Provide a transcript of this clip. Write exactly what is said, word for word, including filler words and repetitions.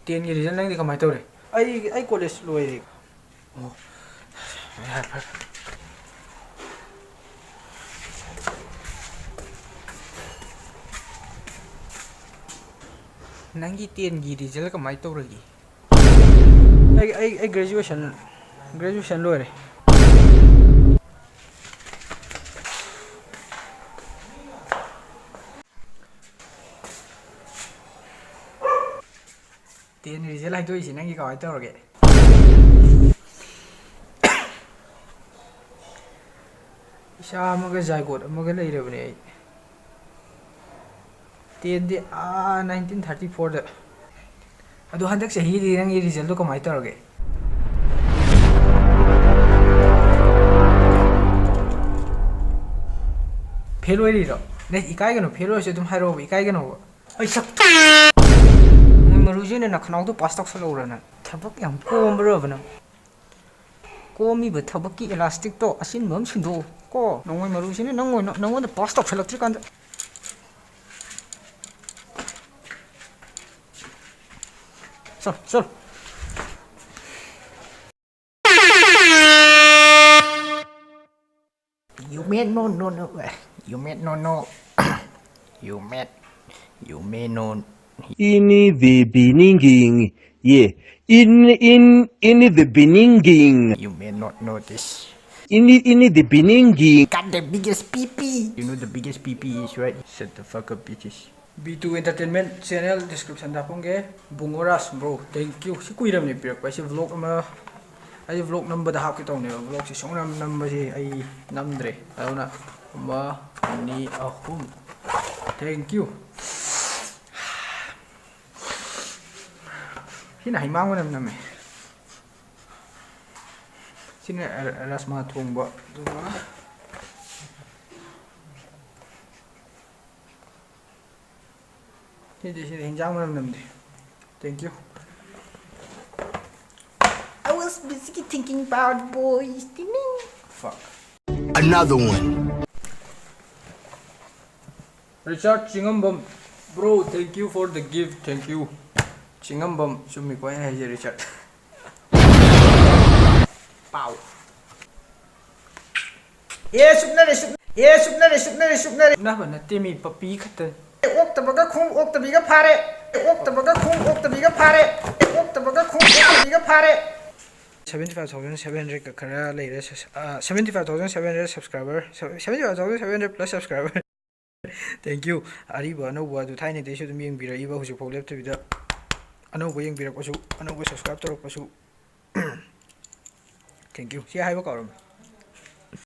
ꯇꯦꯟꯒꯤ ꯔꯤꯖꯜ ꯅꯪꯗꯤ ꯀꯃꯥꯏꯅ ꯇꯧꯔꯦ? ꯑꯩ, ꯑꯩ ꯀꯣꯂꯦꯖ ꯂꯣꯏꯔꯦ꯫ ꯑꯣ, ꯌꯥꯔꯦ, ꯐꯔꯦ꯫ ꯅꯪꯒꯤ ꯇꯦꯟꯒꯤ ꯔꯤꯖꯜ ꯀꯃꯥꯏꯅ ꯇꯧꯔꯒꯦ? ꯑꯩ, ꯑꯩ, ꯑꯩ ꯒ꯭ꯔꯦꯖꯨꯑꯦꯁꯟ, ꯒ꯭ꯔꯦꯖꯨꯑꯦꯁꯟ ꯂꯣꯏꯔꯦ꯫ ꯇꯦꯟ ꯔꯤꯖꯜ ꯍꯥꯏꯗꯣꯛꯏꯁꯦ ꯅꯪꯒꯤ ꯀꯃꯥꯏꯅ ꯇꯧꯔꯒꯦ? ꯏꯁꯥ ꯑꯃꯒ ꯖꯥꯏꯒꯣꯠ ꯑꯃꯒ ꯂꯩꯔꯕꯅꯦ ꯑꯩ꯫ ꯇꯦꯟꯗꯤ ꯑꯥ ꯅꯥꯏꯟꯇꯤꯟ ꯊꯥꯔꯇꯤ ꯐꯣꯔꯗ꯫ ꯑꯗꯣ ꯍꯟꯗꯛ ꯆꯍꯤꯗꯤ ꯅꯪꯒꯤ ꯔꯤꯖꯜꯗꯣ ꯀꯃꯥꯏꯅ ꯇꯧꯔꯒꯦ? ꯐꯦꯜ ꯑꯣꯏꯔꯤꯔꯣ? ꯅꯪ ꯏꯀꯥꯏꯒꯅꯨ, ꯐꯦꯜ ꯑꯣꯏꯔꯁꯨ ꯑꯗꯨꯝ ꯍꯥꯏꯔꯛꯑꯣꯕ, ꯏꯀꯥꯏꯒꯅꯣꯕ꯫ ꯑꯩ ꯁꯛ-, ꯅꯣꯡꯃꯩ ꯃꯔꯨꯁꯤꯅ ꯅꯈꯅꯥꯎꯗꯣ ꯄꯥꯁ ꯇꯧꯁꯜꯂꯛꯎꯔꯥ ꯅꯪ? ꯊꯕꯛ ꯌꯥꯝ ꯀꯣꯝꯕ꯭ꯔꯕ ꯅꯪ? ꯀꯣꯝꯃꯤꯕ ꯊꯕꯛꯀꯤ ꯏꯂꯥꯁꯇꯤꯛꯇꯣ ꯑꯆꯤꯟꯕ ꯑꯃ ꯁꯤꯟꯗꯣꯛꯎ ꯀꯣ꯫ ꯅꯣꯡꯃꯩ ꯃꯔꯨꯁꯤꯅ ꯅꯪ ꯑꯣꯏꯅ, ꯅꯪꯉꯣꯟꯗ ꯄꯥꯁ ꯇꯧꯁꯜꯂꯛꯇ꯭ꯔꯤꯀꯥꯟꯗ꯫ ꯆꯠꯂꯣ, ꯆꯠꯂꯣ꯫ You may no, no, no. You may no, no. You may, you may no. In the beginning, yeah. In, in, in the beginning. You may not know this. In, in the beginning. Got the biggest pee pee. You know the biggest pee pee is, right? Shut the fuck up, bitches. B two Entertainment channel descriptionꯗ ꯍꯥꯞꯄꯝꯒꯦ꯫ Bungo Raj bro, thank you꯫ ꯁꯤ ꯀꯨꯏꯔꯕꯅꯦ ꯄꯤꯔꯛꯄ꯫ ꯑꯩꯁꯦ vlog ꯑꯃ, ꯑꯩꯁꯦ vlog ꯅꯝꯕꯗ ꯍꯥꯞꯀꯦ ꯇꯧꯅꯦꯕ꯫ Vlogꯁꯦ ꯁꯨꯡꯅꯝ ꯅꯝꯕꯁꯦ ꯑꯩ ꯅꯝꯗ꯭ꯔꯦ꯫ ꯑꯗꯨꯅ ꯑꯃ, ꯑꯅꯤ, ꯑꯍꯨꯝ꯫ Thank you꯫ ꯁꯤꯅ ꯍꯩꯃꯥꯡ ꯃꯅꯝ ꯅꯝꯃꯦ꯫ ꯁꯤꯅ ꯔꯥꯖꯃꯥ ꯊꯣꯡꯕ꯫ ꯑꯗꯨꯒ ꯁꯤꯗꯤ, ꯁꯤꯗꯤ ꯍꯤꯟꯖꯥꯡ ꯃꯅꯝ ꯅꯝꯗꯦ꯫ Thank you꯫ I was busy thinking about boys. Fuck. Another one. Richard Chingambam, bro, thank you for the gift. Thank you. ꯆꯤꯡꯉꯝꯕꯝ ꯆꯨꯝꯃꯤꯀꯣ ꯑꯩ ꯍꯥꯏꯁꯦ, ꯔꯤꯆꯥꯔꯗ꯫ ꯄꯥꯎ꯫ ꯑꯦ, ꯁꯨꯞꯅꯔꯦ, ꯁꯨꯞ-, ꯑꯦ, ꯁꯨꯞꯅꯔꯦ, ꯁꯨꯞꯅꯔꯦ, ꯁꯨꯞꯅꯔꯦ꯫ ꯁꯨꯞꯅꯕ ꯅꯠꯇꯦ ꯃꯤ, ꯄꯞꯄꯤ ꯈꯛꯇꯅꯤ꯫ ꯑꯣꯛꯇꯕꯒ ꯈꯣꯡ ꯑꯣꯛꯇꯕꯤꯒ ꯐꯥꯔꯦ꯫ ꯑꯣꯛꯇꯕꯒ ꯈꯣꯡ ꯑꯣꯛꯇꯕꯤꯒ ꯐꯥꯔꯦ꯫ ꯑꯣꯛꯇꯕꯒ ꯈꯣꯡ ꯑꯣꯛꯇꯕꯤꯒ ꯐꯥꯔꯦ꯫ Seventy five thousand seven hundred ꯀ ꯈꯔ ꯂꯩꯔꯦ꯫ ꯁ-, ꯑ, seventy five thousand seven hundred subscriber, seventy five thousand seven hundred plus subscriber꯫ Thank you꯫ ꯑꯔꯤꯕ ꯑꯅꯧꯕ ꯑꯗꯨ ꯊꯥꯏꯅꯗꯩꯁꯨ ꯑꯗꯨꯝ ꯌꯦꯡꯕꯤꯔꯛꯏꯕ, ꯍꯧꯖꯤꯛꯐꯥꯎ ꯂꯦꯞꯇꯕꯤꯗ ꯑꯅꯧꯕ ꯌꯦꯡꯕꯤꯔꯛꯄꯁꯨ, ꯑꯅꯧꯕ subscribe ꯇꯧꯔꯛꯄꯁꯨ, thank you꯫ ꯁꯤ ꯍꯥꯏꯕ ꯀꯥꯎꯔꯝꯃꯦ꯫